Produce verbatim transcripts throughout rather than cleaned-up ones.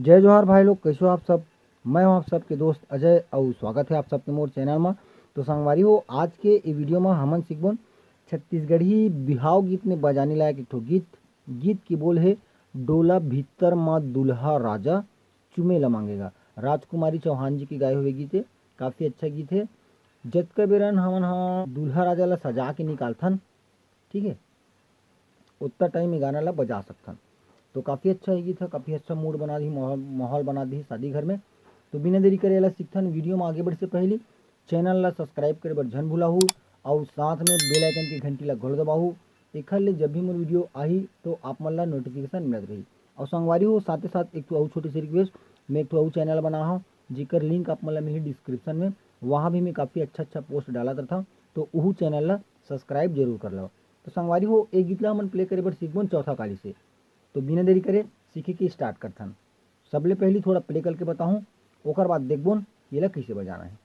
जय जोहार भाई लोग, कैसे हो आप सब? मैं हूं आप सबके दोस्त अजय अउ स्वागत है आप सबके मोर चैनल में। तो संगवारी हो, आज के ये वीडियो में हमन सीखबोन छत्तीसगढ़ी बिहाव गीत में बजाने लायक एक ठो गीत। गीत की बोल है, डोला भीतर मा दुल्हा राजा चुमे ला मांगेगा। राजकुमारी चौहान जी की गाए हुए गीत है, काफ़ी अच्छा गीत है। जतका बेरन हमन हा दुल्हा राजा ला सजा के निकालथन, ठीक है, उतना टाइम ये गाना ला बजा सकथन। तो काफ़ी अच्छा ये गीत है, काफ़ी अच्छा मूड बना दी, माहौल माहौल बना दी शादी घर में। तो बिना देरी करे एला सीखथन। वीडियो में आगे बढ़े से पहले चैनल ला सब्सक्राइब करे बर झन भुलाहू, और साथ में बेल आइकन की घंटी ला घलो दबाहू। एखर ले जब भी मोर वीडियो आही तो आप मन ला नोटिफिकेशन मिलत रही। और संगवारी हो, साथे साथ एक ठो अउ छोटी सी रिक्वेस्ट, मैं एक ठो अउ चैनल बना हूँ, जेकर लिंक आप मन ला मिली डिस्क्रिप्शन में। वहाँ भी मैं काफ़ी अच्छा अच्छा पोस्ट डालत रहता हूँ, तो उहू चैनल ला सब्सक्राइब जरूर कर लो। तो संगवारी हो, एक गीत ला हमन प्ले करे बर सीखबोन चौथा काली से। तो बिना देरी करे सीखे के स्टार्ट करथन। सबले पहली थोड़ा प्ले करके बताहूँ, ओकर बाद देखबोन कि एला कैसे बजाना है।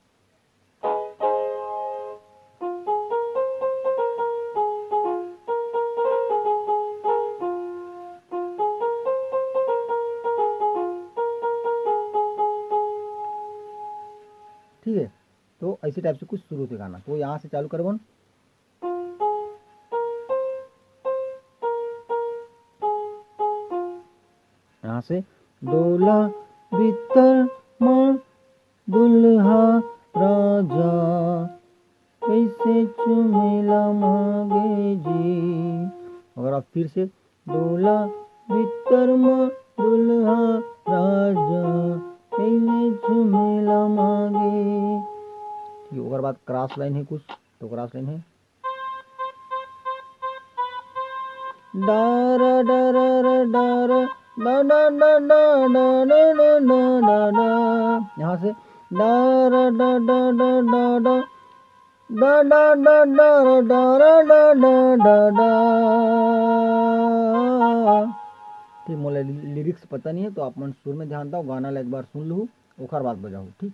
ठीक है, तो ऐसे टाइप से कुछ शुरू से गाना, तो यहाँ से चालू करबोन। यहाँ से डोला भीतर मा दुल्हा राजा कैसे चुमेला मांगे जी। अगर आप फिर से डोला भीतर मा दुल्हा राजा कैसे चुमेला मांगे, ठीक है, ओकर बाद क्रॉस लाइन है कुछ, तो क्रॉस लाइन है। डारा डारा रा डारा, डा डा डा डा डा डा डा डा डा डा। यहाँ से डारा डा डा डा डा डा, डा डा डा डा रा डारा डा डा डा डा। ठीक, मोला लिरिक्स पता नहीं है, तो आप मन सुर में ध्यान दो, गाना ला एक बार सुन लू, ओकर बाद बजाओ, ठीक।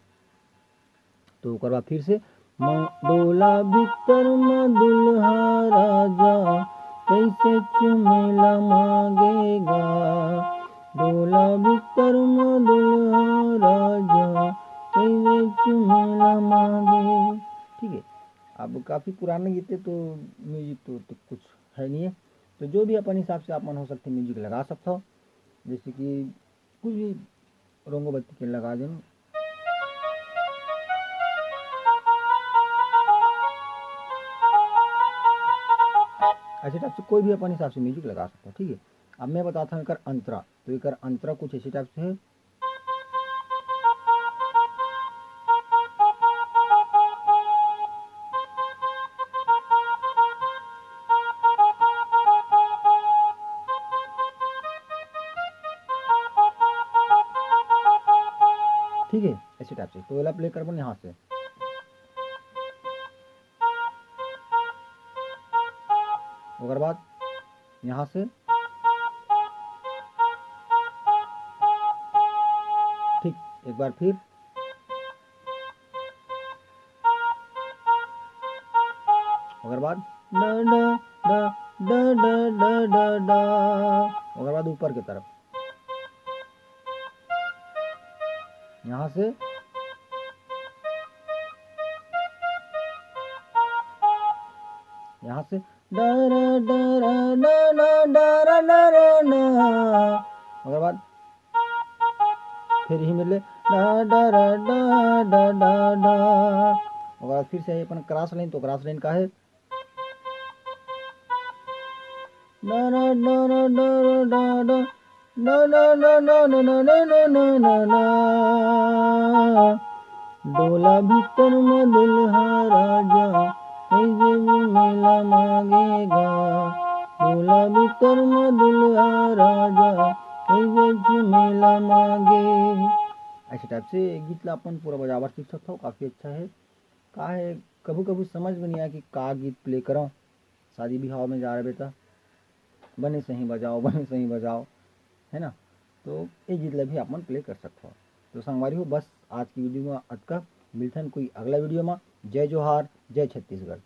तो ओकर बाद फिर से, म-, डोला भीतर म दुल्हा राजा कैसे चुमेला मांगेगा, डोला भीतर म दुल्हा राजा कैसे चुमेला मांगे। ठीक है, अब काफ़ी पुराना गीत है, तो म्यूजिक तो, तो कुछ है नहीं है। तो जो भी अपन हिसाब से आप मन हो सकते म्यूजिक लगा सकते हो, जैसे कि कुछ भी रंगोबत्ती के लगा देना। ऐसे टाइप से कोई भी अपन हिसाब से म्यूजिक लगा सकता है, ठीक है। अब मैं बताता हूँ एकर अंतरा, तो एकर अंतरा कुछ ऐसे टाइप से है। ठीक है, ऐसे टाइप से। तो एला प्ले करबो यहाँ से। ओकर बाद यहाँ से ठीक एक बार फिर, ओकर बाद डा, डा, डा, डा, डा, डा, डा, डा। ओकर बाद ऊपर की तरफ यहाँ से, यहाँ से डा, डा, डा, डा, डा, डा, डा, डा, डा, डा। ओकर बाद फिर ही मिले डा, डा, डा, डा, डा, डा, डा। ओकर बाद फिर से अपन क्रॉस लाइन, तो क्रॉस लाइन का है ना, ना, ना, ना, ना, ना, ना, ना। ना, ना, ना, ना, ना, ना, ना, ना, ना, ना। डोला भीतर म दुल्हा राजा, कइसे झुमेला मांगेगा। डोला भीतर म दुल्हा राजा, कइसे झुमेला मांगे। ऐसे टाइप से गीत ला अपन पूरा बजावर सीख सकता हो, काफ़ी अच्छा है। का है, कभू कभू समझ में नहीं आया कि का गीत प्ले करो। शादी बिहाव में जा रहे बेटा, बने सही बजाओ, बने सही बजाओ, है ना। तो ये गीत ला भी आप मन प्ले कर सकते हो। तो संगवारी हो, बस आज की वीडियो में अतका। मिलथन कोई अगला वीडियो में। जय जोहार, जय छत्तीसगढ़।